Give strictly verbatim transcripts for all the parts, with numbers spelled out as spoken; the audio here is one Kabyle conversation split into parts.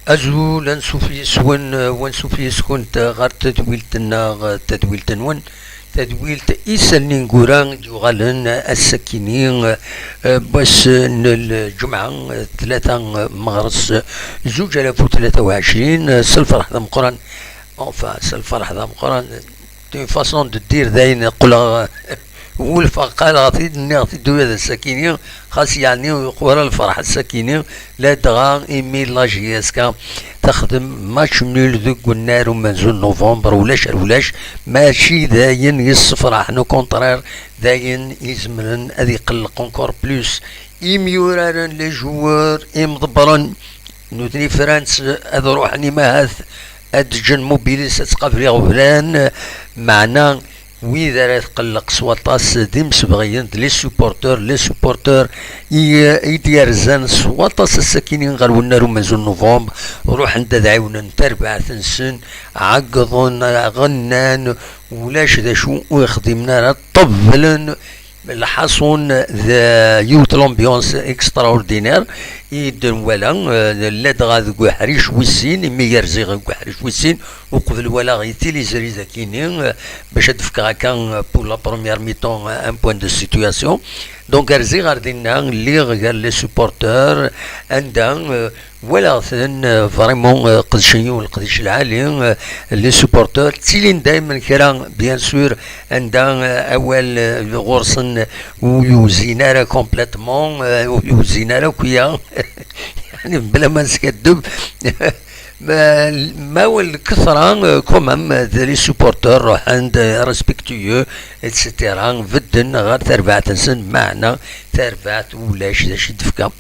Azul, ansuf yes-wen, wansuf yes-kunt ɣer tadwilt-nneɣ, tadwilt-nwen, tadwilt Isallen Ineggura i d-yuɣalen ass-akini, eh, n wass n lǧemɛa, eh, tlata, eh, meɣres, zuǧ alaf u tlata u ɛecrin, eh, s lferḥ d ameqqran, enfin, s lferḥ d ameqqran, d'une façon de dire, dayen qqleɣ wulfeɣ, qqaleɣ-t-id, nniɣ-t-id ula d ass-akini, xas yeɛni ur yuq wara lferḥ ass-akini, ladɣa imi la J S K texdem match nul deg unnar umenzu n novembre, ulac ar ulac, mačči d ayen yessefraḥen, au contraire, d ayen izemren ad iqelleq encore plus imyuraren, les joueurs, imḍebbren. Nutni fran-tt ad ruḥen imahat ad ǧǧen Mobilis ad tqabel iɣeblan, meɛna wid ara tqelleq s waṭas d imsebɣiyen, d les supporteurs, les supporteurs i, i d-yerzan s waṭas ass-akini ɣer wennar umenzu n novembre, ruḥen-d ad ɛiwnen tarbaɛt-nsen, ɛeggḍen, ɣennan, ulac d acu ur xdimen ara, ṭebblen. Lḥaṣun d yiwet l'ambiance extraordinaire i d-nwala, eh, ladɣa deg uḥric wis sin, imi rziɣ deg uḥric wis sin, uqbel walaɣ i tiliẓri dakini, eh, bac ad d-fkeɣ akka, eh, pour la première mi-temps, eh, un point de situation. Donc rziɣ ar dinna, lliɣ gar les supporteurs, anda, eh, walaɣ-ten, eh, vraiment, eh, qedcen yiwen leqdic lɛali, eh, les supporteurs, ttilin daymen kra, bien sûr, anda, eh, awal, eh, ɣur-sen ur yuzin ara complètement, eh, ur yuzin ara akk-ya, yani, bla ma neskaddeb. Ma, ma lkethra, eh, quand même, eh, d les supporteurs ruḥen-d, eh, respectueux, et cetera, bedden ɣer terbaɛt-nsen, meɛna tarbaɛt ulac d acu i d-tefka.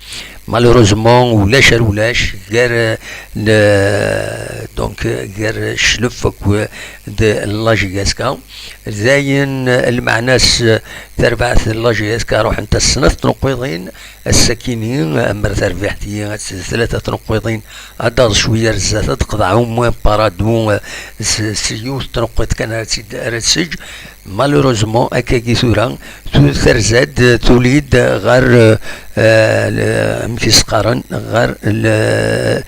Malheureusement, ulac ar ulac gar, eh, le-, donc, eh, gar Cclef akked, eh, la J S K. Dayen, eh, lmeɛna-s, eh, tarbaɛt n la J S K ruḥent-as snat tneqqiḍin, ass-akini, eh, mer tarbiḥt-yi ad tt-, tlata tneqqiḍin, ad d-aɣeḍ cwiya ar zdat, ad d-qeḍɛeɣ au moins Paradou, eh, s, s yiwet tneqqiḍt kan ara tt-id-, ara tt-teǧǧ. Malheureusement, akkagi tura, tu-, terza-d, tuli-d ɣer, eh, eh, le-, amek i s-qqaren, ɣer le-,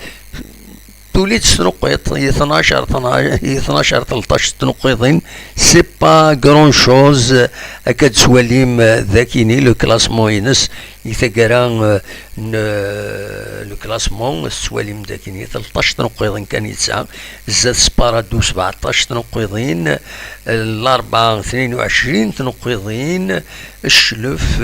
tuli-d s tneqqiḍt, i tnac ar tna-, i tnac ar tleṭṭac tneqqiḍin, c'est pas grand chose, akka d-twalim, eh, dakini, le classement-ines, i taggara, eh, n, eh, le classement, tettwalim dakini, tleṭṭac tneqqiḍin kan i tesɛa, zdat Sparadou sebɛeṭṭac tneqqiḍin, Larebɛa tnin u ɛecrin tneqqiḍin, Cclef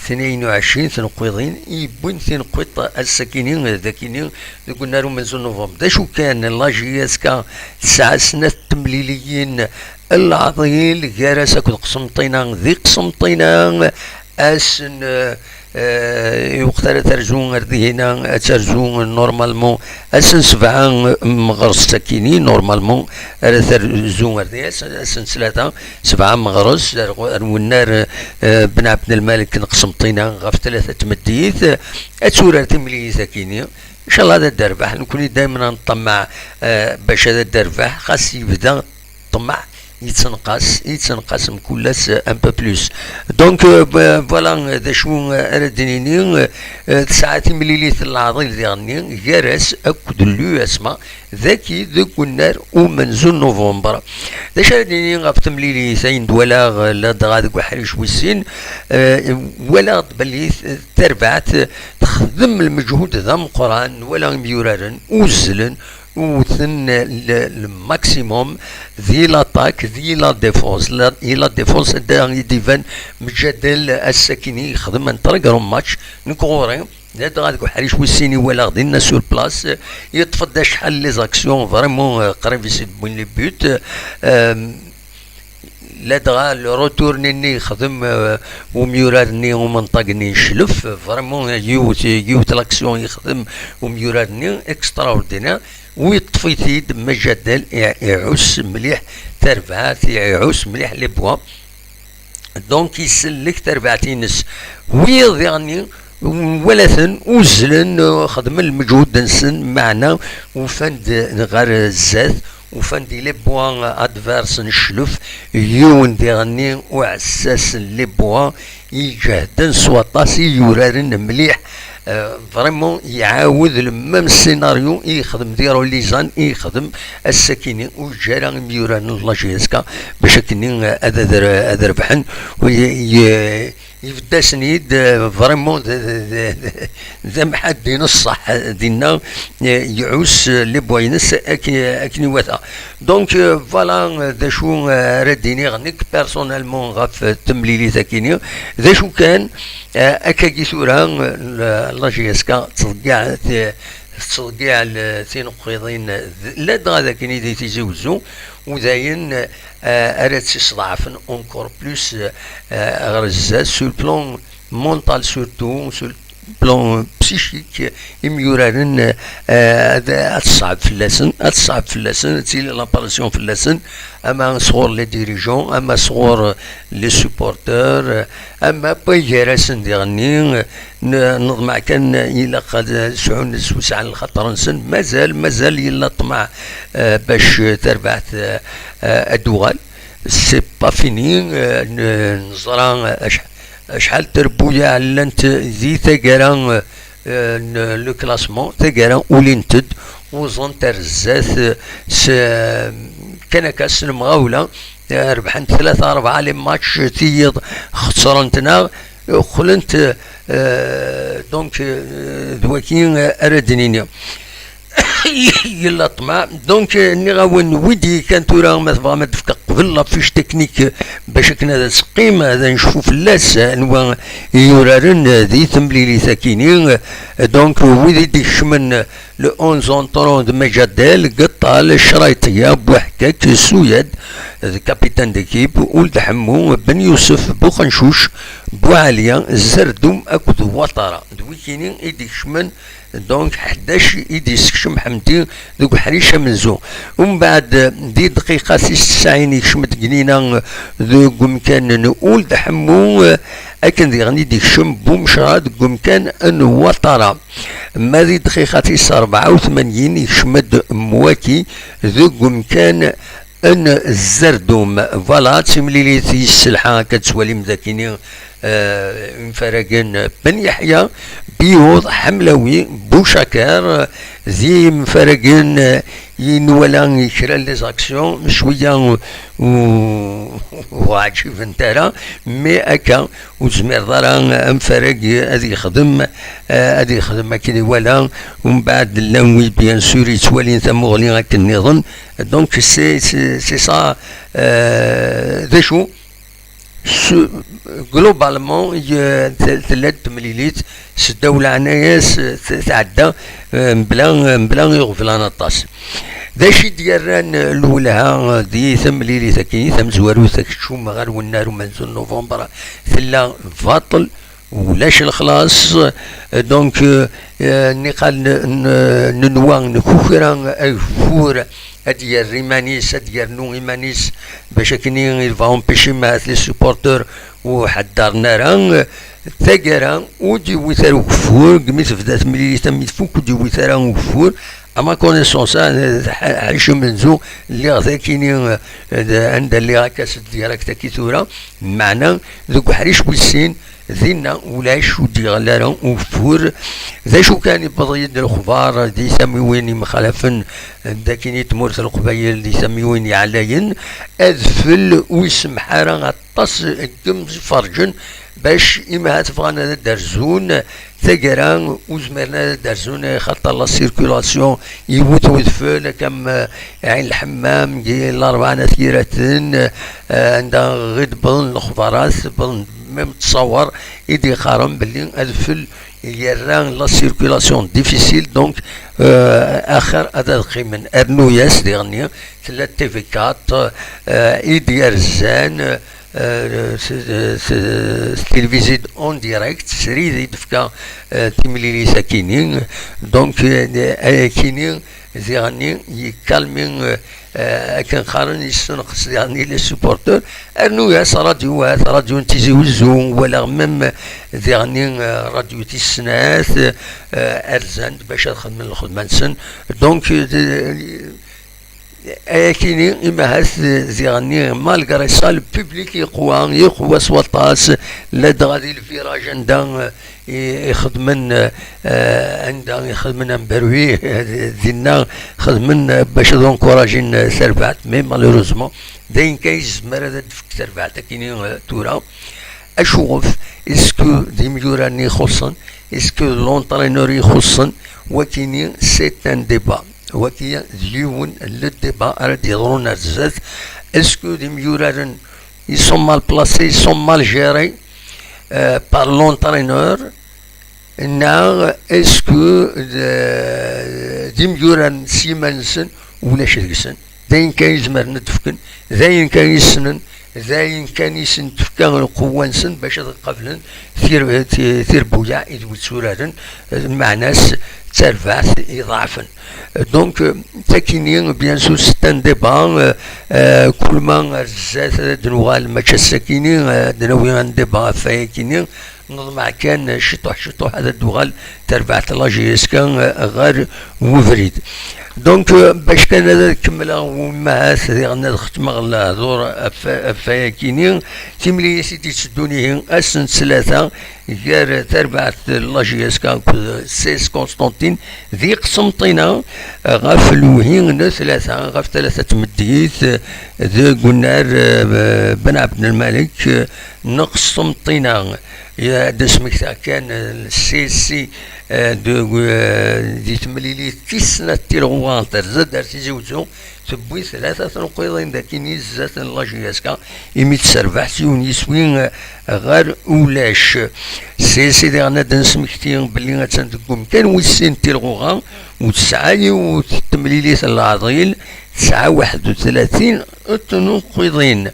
tnin u ɛecrin tneqqiḍin, i yewwin tineqqiḍt ass-akini, dakini, deg unnar umenzu n novembre. D acu kan, la J S K tesɛa snat temliliyin n leɛḍil, gar-as akked Qsenṭina, di Qsenṭina, ass n, eh, eh, i weqt ara terzu ar dihina, ad terzu normalement ass n sebɛa meɣres, sakini, normalement ara terzu ar dihina, ass, ass n tlata, sebɛa meɣres, ar, ar wennar, eh, Ben Ɛebdelmalek n Qsenṭina ɣef tlata n tmeddit, ad turar timlilit akini. Ncallah ad d-terbeḥ, nekni daymen ad neṭṭamaɛ, eh, bac ad d-terbeḥ, xas yebda ṭṭmeɛ yettenqas, yettenqas mkul ass un peu plus. Donc, euh, b-, voilà, d acu, euh, ara d-nini, euh, euh, tesɛa timlilit n leɛḍil diɣenni, gar-as akked l'U S M A, daki deg unnar umenzu n novembre. D acu ara d-nini ɣef temlilit ayen d-walaɣ, euh, ladɣa deg uḥric wis sin, euh, walaɣ-d belli, euh, tarbaɛt, euh, texdem lmeǧhud d ameqqran, nwala imyuraren uzzlen, wten le, le maximum di l'attaque, di la défense. La, di la défense, anda i d-iban Mǧadel ass-akini yexdem un très grand match. Nekk ɣur-i, ladɣa deg uḥric wis sin i walaɣ dinna sur place, yeṭṭef-d acḥal les actions, vraiment, euh, qrib i s-d-wwin les buts. Euh, Ladɣa le retour-nni yexdem, euh, umyurar-nni, umenṭag-nni yeclef, vraiment, yiwet, yiwet l'action yexdem umyurar-nni, extraordinaire, u yeṭṭef-it-id Mjadel, i-, iɛuss mliḥ tarbaɛt, iɛuss mliḥ les points. Donc, isellek tarbaɛt-ines. Wiyaḍ diɣenni, wala-ten, uzzlen, xedmen lmeǧhud-nsen, meɛna ufan-d ɣer zdat, ufan-d les points adverses n cclef, yiwen diɣenni uɛessas n les points, iǧehden s waṭas, i yuraren mliḥ. Euh, vraiment, iɛawed le même scénario i yexdem di Rolizan, i yexdem ass-akini, ur yeǧǧi ara imyuraren n la J S K bac akkenni, euh, ad, ad, ad rebḥen. U ye-, ye-, ibedd-asen-id, euh, vraiment d, d, d, d, d amḥaddi n ṣṣeḥ, euh, dinna, euh, iɛuss, euh, les points-ines akken, akken iwata. Donc, euh, voilà, euh, d acu, euh, ara d-iniɣ nekk personnellement ɣef, euh, temlilit-akini. D acu kan, euh, akkagi tura, euh, la, la J S K tettḍeggiɛ, te-, tettḍeggiɛ l-, tineqqiḍin, d-, ladɣa d akken i di Tizi Wezzu, u dayen, euh, ara tt-isḍeɛfen encore plus, euh, ɣer zdat, sur le plan mental surtout, sur le plan psychique, imyuraren, euh, ad, ad tṣeɛb fell-asen, ad tṣeɛb fell-asen, ad tili la pression fell-asen, ama sɣur les dirigeants, ama sɣur, euh, les supporters, euh, ama n gar-asen diɣenni, euh, n-, neḍmeɛ kan ilaq ad sɛun s wesɛa n lxaṭer-nsen, mazal, mazal yella ṭṭmeɛ, euh, bac, euh, tarbaɛt, euh, euh, ad d-tuɣal. C'est pas fini, euh, n-, neẓra, euh, ac-, acḥal n trebbuyaɛ llant di taggara, euh, n le classement, taggara ulint-d, uẓent ar zdat, euh, s, euh, kan akka s lemɣawla, euh, rebḥent tlata rebɛa les matchs, tiyiḍ xeṣrent-naɣ, qqlent, euh, donc, euh, d waki, euh, ara d-nini. Yella ṭṭmeɛ. Donc, euh, nniɣ-awen, wid kan tura, ma tebɣam ad d-fkeɣ qbel la fiche technique, euh, bac akken ad as-qqim, ad necfu fell-as, euh, anwa i yuraren, euh, di temlilit-akini. Euh, donc, euh, wid i d-ikecmen, euh, le onze entrant de Mejadel, Gettal, Crayṭiya, Buḥkak, Suyad, euh, d capitaine d'équipe, Uld Ḥemmu, Ben Yusef, Buxencuc, Buɛaliya, Zerdum akked Watara. D wikini i d-ikecmen Donc, ḥdac i d-yessekcem Ḥemdi deg uḥric amenzu. Umbeɛd, di dqiqa tis tesɛin, yekcem-d Gnina deg umkan n Uld Ḥemmu, akken diɣen i d-yekcem Bumecra deg umkan n Watara. Ma di dqiqa tis rebɛa u tmanyin, yekcem-d Mwaki deg umkan n Zerdum. Voilà, d timlilit yesselḥa, akka d-tettwalim dakini, euh, imfaragen Ben Yeḥya, Biyuḍ, Ḥemlawi, Bucakar, d imfaragen i nwala kra n les actions, cwiya ur, ur ɛǧibent ara, mais akka ur tezmireḍ ara amfarag ad yexdem, euh, ad yexdem akken iwala, umbeɛd llan wid bien sûr yettwalin tamuɣli akken nniḍen. Donc, c'est, c'est, c'est ça, euh, d acu, s-, globalement, y-, t-, tella-d temlilit s ddaw leɛnaya-s, t-, tɛedda, euh, mebla, mebla iɣeblan aṭas. D acu i d-yerran lwelha di temlilit-agi tamezwarut, akeččum ɣer wennar umenzu n novembre, tella baṭel, ulac lexlaṣ. Donc, euh, euh, niqal n-, n-, nenwa nekukra ageffur ad d-yerr iman-is, ad d-yernu iman-is, bac akken il va empêcher ma les supporters ur ḥeddaren ara. Taggara ur d-yewwit ara ugeffur, deg mi tebda temlilit am tfuk ur d-yewwit ara ugeffur. À ma connaissance, ah, ḥ-, ḥaca amenzu, lliɣ dakini, eh, d-, anda lliɣ akka s direct-agi tura, meɛna deg uḥric wis sin, dinna ulac, ur d-yeɣli ara ugeffur. D acu kan, yewweḍ-iyi-d lexbar di tamiwin yemxalafen, eh, dakini tmurt n Leqbayel, di tamiwin yeɛlayen, adfel ur isemmeḥ ara aṭas n yimferǧen bac imi ahat bɣan ad d-rzun taggara, ur zmiren ara ad d-rzun, xaṭer la circulation, yewwet wedfel, akka am, eh, Ɛin Lḥemmam, deg Larebɛa n At Yiraten, eh, anda ɣid wwḍen lexbarat, wwḍen même ttṣawer i d-yeqqaren belli adfel yerra la circulation difficile, donc, euh, axir ad, ad qqimen. Rnu-yas diɣenni, tella T V quatre, euh, i d-yerzan, euh, s, s, s tilivizit en direct, srid i d-tefka, euh, timlilit akini. Donc, euh, akini, diɣenni, yekkalmi, euh, Eh, akken qqaren, yessenqes diɣen les supporteurs. Rnu-yas radyu-at, radyu n Tizi Wezzu, walaɣ même diɣen, eh, radyu tis snat, eh, rzan-d bac ad xedmen lxedma-nsen. Donc, eh, ayakini, imahat, eh, diɣen, malgré ça, le public yeqwa, yeqwa s waṭas, ladɣa di le virage anda, eh, i, i xedmen, eh, anda i xedmen amberwi, eh, dinna xedmen, eh, bac ad encouragin, eh, tarbaɛt, mais malheureusement, d ayen kan yezmer ad d-tefk terbaɛt akini, eh, tura. Acuɣef? Est-ce que d imyura-nni ixuṣṣen? Est-ce que d l'entraîneur ixuṣṣen? Wakini, c'est un débat. Waki d yiwen le débat ara d-yeḍrun ar zdat. Est-ce que d imyuraren, ils sont mal placés, ils sont mal gérés, euh, par l'entraîneur, neɣ est-ce que d, d imyuraren s yiman-nsen, ulac deg-sen? D ayen kan i zemren ad d-fken, d ayen kan i ssnen, d ayen kan i sen-tefka lqewwa-nsen bac ad qablen tir-, ti-, tirbuyaɛ i d-wetturaren, lmeɛna-s d tarbaɛt iḍeɛfen. Donc, euh, takini, bien sûr, c'est un débat, euh, euh, kul ma ar zdat ad d-nuɣal, mačči ass-akini, euh, ad d-nawi un débat ɣef wayakini, neḍmeɛ kan, euh, ciṭuḥ, ciṭuḥ, ad d-tuɣal terbaɛt la J S K, euh, ɣer webrid. Donc, euh, bac kan ad kemmleɣ, umahat diɣen ad xetmeɣ lehdur ɣef, ɣef wayakini, timlilit i d-itteddun ihi ass n ttlata, gar terbaɛt n la J S K akked C S Constantine di Qsenṭina, ɣef lewhi n tlata, ɣef tlata n tmeddit, deg unnar, eh, Ben Abdelmalek, eh, n Qsenṭina. Ad d-smektaɣ kan, eh, C S C, eh, deg, eh, di temlilit tis snat Tilɣuɣa terza-d ar Tizi Wezzu, tewwi tlata tenqiḍin d akin i zdat n la J S K, imi tserbeḥ s yiwen yiswi, eh, ɣer ulac. Si, si diɣen ad d-nesmekti belli attan deg umkan wis sin Tilɣuɣa, u tesɛa yiwet temlilit n leɛḍil, tesɛa waḥed u tlatin n tenqiḍin.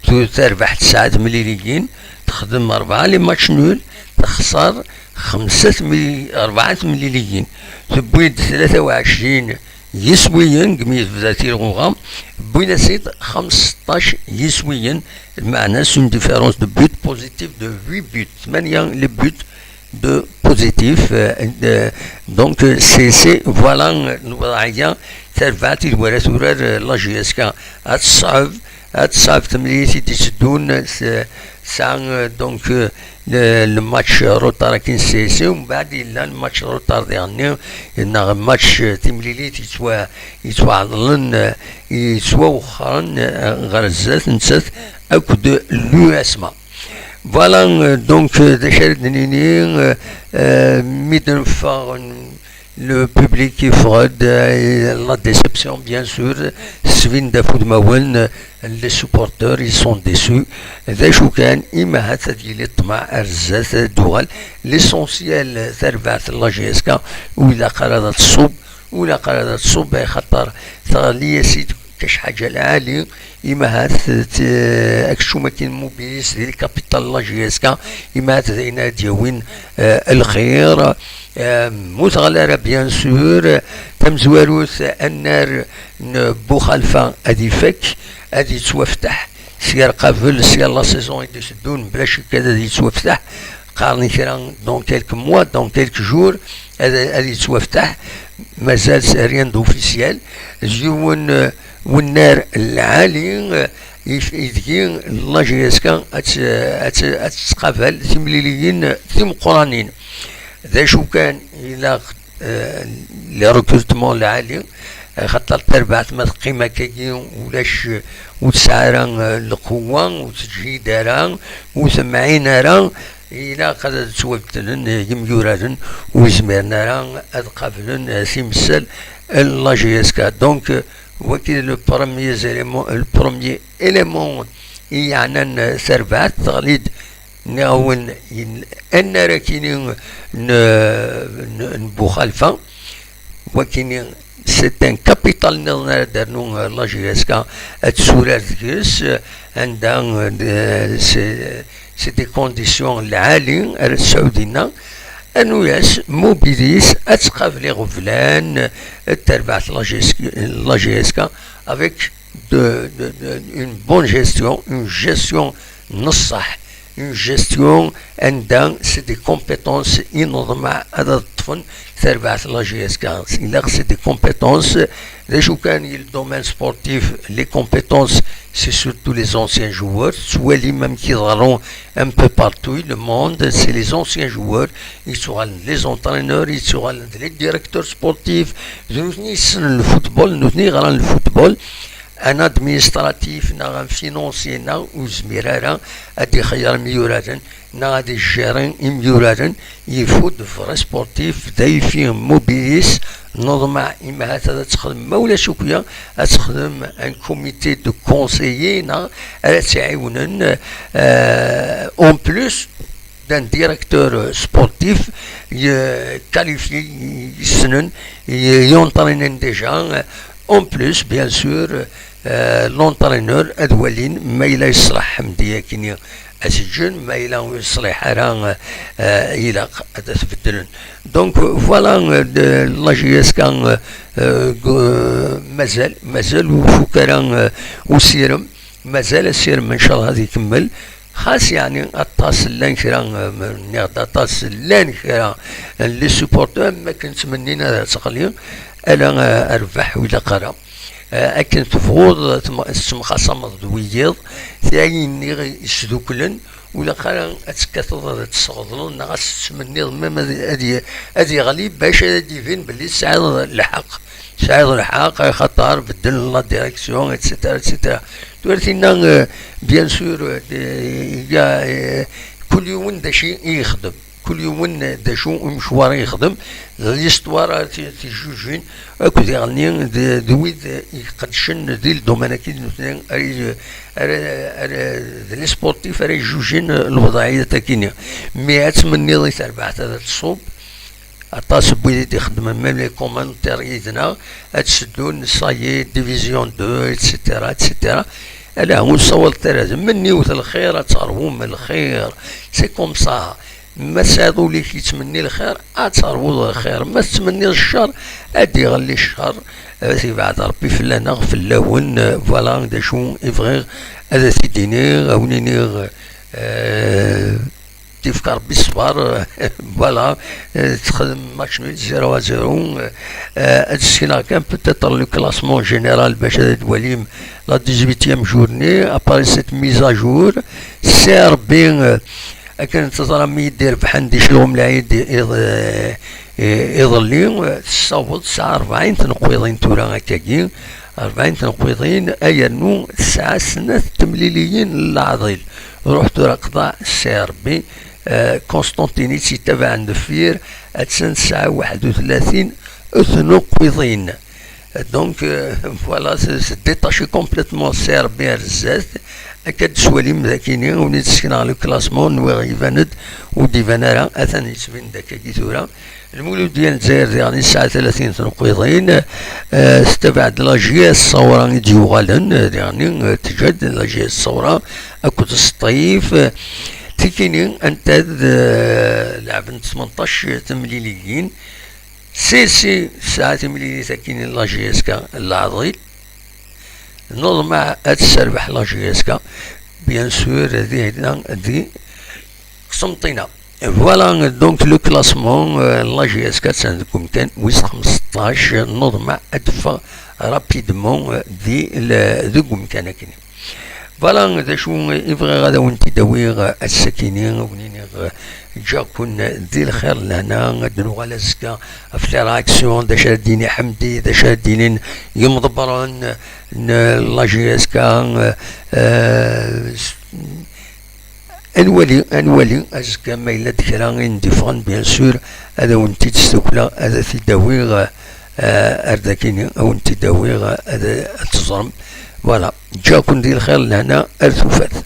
Tu-, terbeḥ tesɛa temliliyin, texdem rebɛa les matchs nuls, texṣer xemsa temli-, rebɛa temliliyin. Tewwi-d tlata u ɛecrin yiswiyen, deg mi tebda Tilɣuɣa, wwin-as-id xemseṭṭac yiswiyen, lmeɛna s une différence de but positive de huit buts, tmanya les buts de positif, euh, euh, donc, euh, c'est, c'est, voilà, euh, lewḍeɛ-agi, tarbaɛt i d wara turar, euh, la J S K, ad teṣɛeb, ad teṣɛeb temlilit i d-itteddun, euh, s-, tesɛa, euh, donc, euh, le, le match retard akin s C S C, umbeɛd yella le match retard diɣenni, neɣ match, euh, timlilit yettwa-, yettwaɛeḍlen, euh, yettwawexxren, euh, ɣer zdat, nettat akked l'U S M A. Voilà, euh, donc, euh, d acu ara d-nini, euh, euh, mi d-neffeɣ, euh, le public yeffeɣ-d, euh, la déception, bien sûr, sbin-d ɣef udmawen, euh, les supporters, ils sont déçus. D acu kan, imahat ad yili ṭṭmeɛ ar zdat, ad d-uɣal. L'essentiel, euh, tarbaɛt n la J S K, ur ilaq ara ad tṣubb, ur ilaq ara ad tṣubb, axaṭer teɣli-as-id kacḥaǧa lɛali, imahat, t-, akeččum akin mobilis di lkapital n la J S K, imahat d ayen ara d-yawin, eh, lxir. Eh, mu teɣli ara, bien sûr, tamezwarut, annar n Buxalfa ad ifak, ad yettwafteḥ, sya lqabel, sya la saison i d-iteddun, bla ccek ad, ad yettwafteḥ. Qqaren kra dans quelques mois, dans quelques jours, ad, ad yettwafteḥ, mazal rien d'officiel. D yiwen, eh, wennar lɛali, eh, if-, ideg la J S K ad tt-, ad tt-, ad tettqabal timliliyin timeqqranin. D acu kan, ilaq, eh, le recrutement lɛali, eh, xaṭer tarbaɛt ma teqqim akkagi ulac, eh, ur tesɛi ara, eh, lqewwa, ur teǧhid ara, ur temɛin ara, ilaq ad ttwabeddlen, eh, yimyuraren ur zmiren ara ad qablen, eh, timsal n la J S K. Donc, eh, waki le premier élément, le premier élément i yeɛnan, eh, tarbaɛt, teɣli-d, nniɣ-awen, annar akini n, n, n Buxalfa, wakini c'est un capital nniḍen ara d-ternu, eh, la J S K ad turar deg-s, eh, anda, eh, c'est, c'est des conditions lɛali ara tesɛu dinna. Rnu-yas, mobilis, ad tqabel iɣeblan, eh, tarbaɛt la J S K, la J S K avec de, de, de, une bonne gestion, une gestion n ṣṣeḥ, une gestion anda c'est des compétences i neḍmeɛ ad ṭṭfen tarbaɛt n la J S K. Ilaq c'est des compétences, d acu kan i le domaine sportif, les compétences, c'est surtout les anciens joueurs, tettwalim amek i ḍerrun un peu partout le monde, c'est les anciens joueurs, i yettuɣalen d les entraîneurs, i yettuɣalen d les directeurs sportifs, d nutni yessnen le football, nutni yeɣran le football. Un administratif neɣ un financier neɣ ur yezmir ara ad ixeyyer imyuraren neɣ ad ijerri imyuraren, il faut de vrais sportifs, d ayfi mobilis, neḍmeɛ imahat ad texdem, ma ulac akya ad texdem un comité de conseillers neɣ ara tt-iɛiwnen, euh, en plus d'un directeur sportif, euh, qualifié, yessnen, y-, yentraînen déjà. En plus, bien sûr, euh, l'entraîneur ad walin ma yella yeṣleḥ Ḥemdi akkenni ad t-ǧǧen, ma yella ur yeṣliḥ ara, euh, ilaq ad t-beddlen. Donc, euh, voilà, euh, de la J S K, euh, euh, mazal, mazal ur ifuk ara, euh, usirem. Mazal asirem, ncallah, ad ikemmel. Xas, yeɛni, aṭas llan kra, eh, nniɣ-d aṭas llan kra n les supporters, am akken ttmennin ad teɣli, ala, eh, rrbeḥ ur ilaq ara. Eh, akken tebɣuḍ, tem-, tettemxasameḍ d wiyiḍ, ti ayen nniɣ isduklen, ur ilaq ara ad tekkateḍ ad tesɣeḍleḍ, neɣ ad tettmenniḍ même ad, ad y-, ad yeɣli bac ad d-yebin belli tesɛiḍ lḥeqq. Tesɛiḍ lḥeqq, axaṭer beddlen la direction, et cetera, et cetera. Tura tinna, euh, bien sûr, euh, euh, kul yiwen d acu i yexdem. Kul yiwen d acu umecwar i yexdem. D l'histoire ara t-, t-, tjujin, akked iɣenni d, d wid iqeddcen di lduman-agi d nutni ara, ara, ara, d les sportifs ara yjujin lewḍeɛiyat-agi-nni. Mi ad tmenniḍ i terbaɛt ad tṣub, aṭas n wid i d-ixeddmen, même les commentaires yid-neɣ, ad d-seddun, ça y est, division deux, et cetera, et cetera. Ala, ur tessawaleḍ ara, d menniwet lxir, ad teṛwum lxir. C'est comme ça. Ma tesɛiḍ ul-ik yettmenni lxir, ad teṛwuḍ lxir. Ma tettmenniḍ ccer, ad d-iɣelli ccer. Ad t-ibɛed Ṛebbi fell-aneɣ, fell-awen. Voilà d acu i bɣiɣ ad t-id-iniɣ, ad wen-iniɣ, euh, tifka Ṛebbi ṣṣber, voilà, eh, texdem match nul zéro à zéro, eh, ad d-sekneɣ kan peut-être le classement général bac ad twalim la dix-huitième journée, après cette mise à jour, C R B, eh, akken teẓram i d-irebḥen di Clum Lɛid iḍ-, eh, eh, iḍelli, eh, tessaweḍ tesɛa rebɛin tneqqiḍin tura akkagi, rebɛin tneqqiḍin, ayernu tesɛa snat temliliyin n leɛḍil. Ruḥ tura qḍeɛ C R B, eh, Constantine i tt-yettabaɛen deffir, attan tesɛa waḥed u tlatin tnuqqiḍin. Donc, euh, voilà, c'est, c'est détaché complètement C R B ar zdat. Akka d-teswalim dakini, ur d-sekneɣ le classement, nwiɣ iban-d, ur d-iban ara, atan yettbin-d akkagi tura. Lmuludya n Lezzayer diɣen yesɛa tlatin tneqqiḍin, eh, tettabaɛ-d la J S Ṣawra i d-yuɣalen, eh, diɣen, eh, teǧǧa-d la J S Ṣawra akked Sṭif, eh, tikini anta d, eh, leɛbent tmenṭac temlililin. Sisi tesɛa timlilit akkin la J S K n Leɛḍil. Neḍmeɛ ad tesserbeḥ la J S K, bien sûr, di, di Qsenṭina. Voilà, donc, le classement, euh, la J S K attan deg umkan wis xmesṭac, neḍmeɛ ad d-teffeɣ rapidement, euh, di le-, deg umkan akkin. Voilà d acu i bɣiɣ ad awen-t-id-awiɣ, euh, ass-akini, ad wen-iniɣ, euh, ǧǧiɣ-ken di lxir lehna, ad d-nuɣal azekka ɣef les réactions, d acu ara d-yini Ḥemdi, d acu ara d-inin yimḍebbren n la J S K, euh, euh, Ad nwali, ad nwali azekka ma yella-d kra i n-d-iffɣen, bien sûr, ad awen-t-id-sdukleɣ, ad t-id-awiɣ, eh, ar dakini, ad awen-t-id-awiɣ, ad, ad teẓrem. Voilà, ǧǧiɣ-ken di lxir, lehna, ar tufat.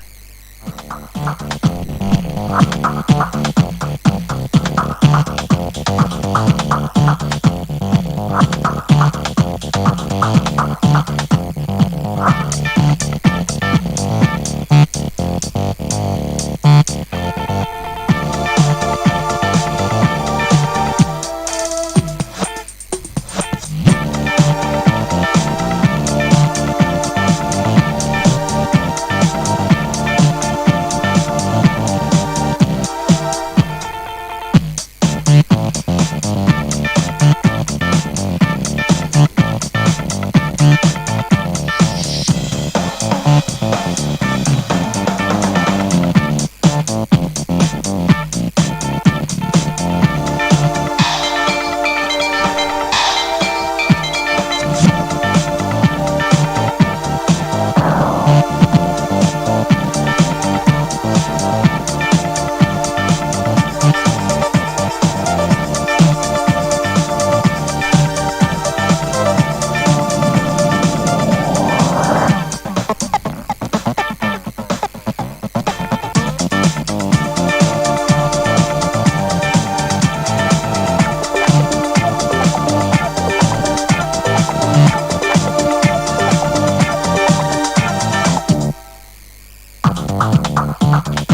Chocolate.